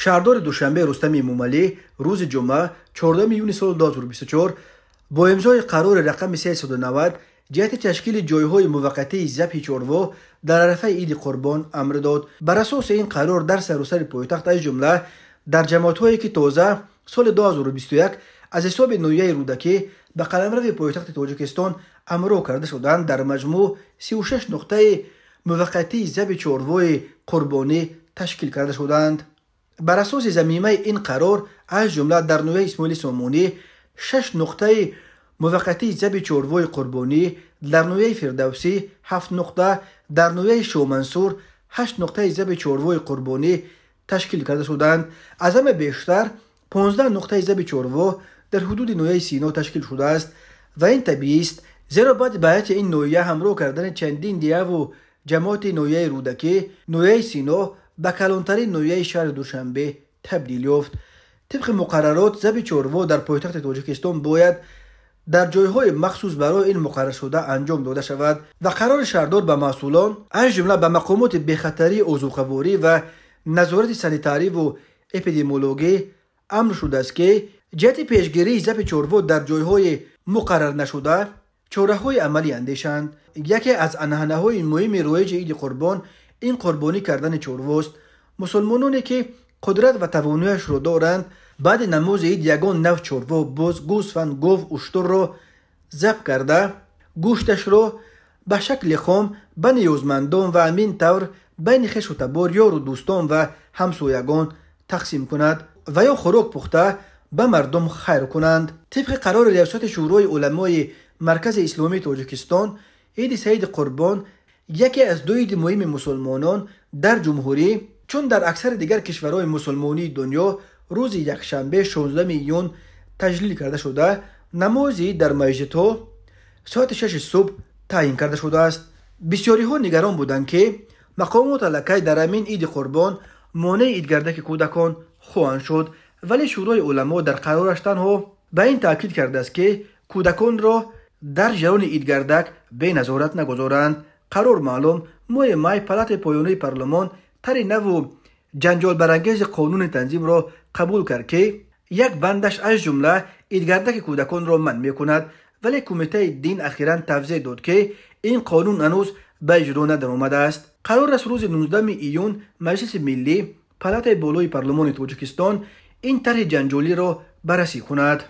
Шаҳрдори Душанбе Рустами Эмомалӣ рӯзи ҷумъа 14 июни соли 2024 бо имзои қарори рақами 390 ҷиҳати ташкили ҷойҳои муваққатии забҳи чорво дар арафаи Иди Қурбон амр дод. Бар асоси ин қарор дар саросари пойтахт, аз ҷумла дар ҷамоатҳое ки тоза соли 2021 аз ҳисоби ноҳияи Рӯдакӣ ба қаламрави пойтахти Тоҷикистон амро карда шуданд, дар маҷмӯъ 36 нуқтаи муваққатии забҳи чорвои қурбонӣ ташкил карда шуданд. Бар асоси замимаи ин қарор, аз ҷумла дар ноҳияи Исмоили Сомонӣ 6 нуқтаи муваққатии забҳи чорвои қурбонӣ, дар ноҳияи Фирдавсӣ 7 нуқта, дар ноҳияи Шоҳмансур 8 нуқтаи забҳи чорвои қурбонӣ ташкил карда шуданд. Аз ҳама бештар 15 нуқтаи забҳи чорво дар ҳудуди ноҳияи Сино ташкил шудааст ва ин табиист, зеро баъди ба ҳайати ин ноҳия ҳамроҳ кардани чандин дияву ҷамоати ноҳияи Рӯдакӣ, ноҳияи Сино ба калонтарин ноҳияи шаҳри Душанбе табдил ёфт. Тибқи муқаррарот, забҳи чорво дар пойтахти Тоҷикистон бояд дар ҷойҳои махсус барои ин муқарраршуда анҷом дода шавад ва қарори шаҳрдор ба масъулон, аз ҷумла ба мақомоти бехатарии озуқаворӣ ва назорати санитариву эпидемиологӣ амр шудааст, ки ҷиҳати пешгирии забҳи чорво дар ҷойҳои муқаррарнашуда чораҳои амалӣ андешанд. Яке аз анъанаҳои муҳими роиҷи Иди Қурбон ин қурбонӣ кардани чорвост. Мусулмононе ки қудрат ва тавонояшро доранд, баъди намози ид ягон нав чорво, буз, гӯсфанд, гов, уштурро забҳ карда, гӯшташро ба шакли хом ба ниёзмандон ва ҳамин тавр байни хешу табор, ёру дӯстон ва ҳамсоягон тақсим кунад ва ё хӯрок пухта ба мардум хайр кунанд. Тибқи қарори Риёсати Шӯрои уламои Маркази Исломии Тоҷикистон, Иди Саиди Қурбон яке аз ду иди муҳими мусулмонон дар ҷумҳурӣ, чун дар аксари дигар кишварҳои мусулмонии дунё рӯзи якшанбе 16 июн таҷлил карда шуда, намози ид дар масҷидҳо соати 6 субҳ таъин карда шудааст. Бисёриҳо нигарон буданд, ки мақомот аллакай дар ҳамин Иди Қурбон монеи идгардаки кӯдакон хоҳанд шуд, вале Шӯрои уламо дар қарораш танҳо ба ин таъкид кардааст, ки кӯдаконро дар ҷараёни идгардак беназорат нагузоранд. Қарор маълум, моҳи май палатаи поёнии парлумон тари наву ҷанҷолбарангези қонуни танзимро қабул кард, ки як бандаш аз ҷумла идгардаки кӯдаконро манъ мекунад, вале Кумитаи дин ахиран тавзеҳ дод, ки ин қонун ҳанӯз ба иҷро надаромадааст. Қарор аст рӯзи 19 июн Маҷлиси миллӣ, палатаи болои парлумони Тоҷикистон, ин тарҳи ҷанҷолиро баррасӣ кунад.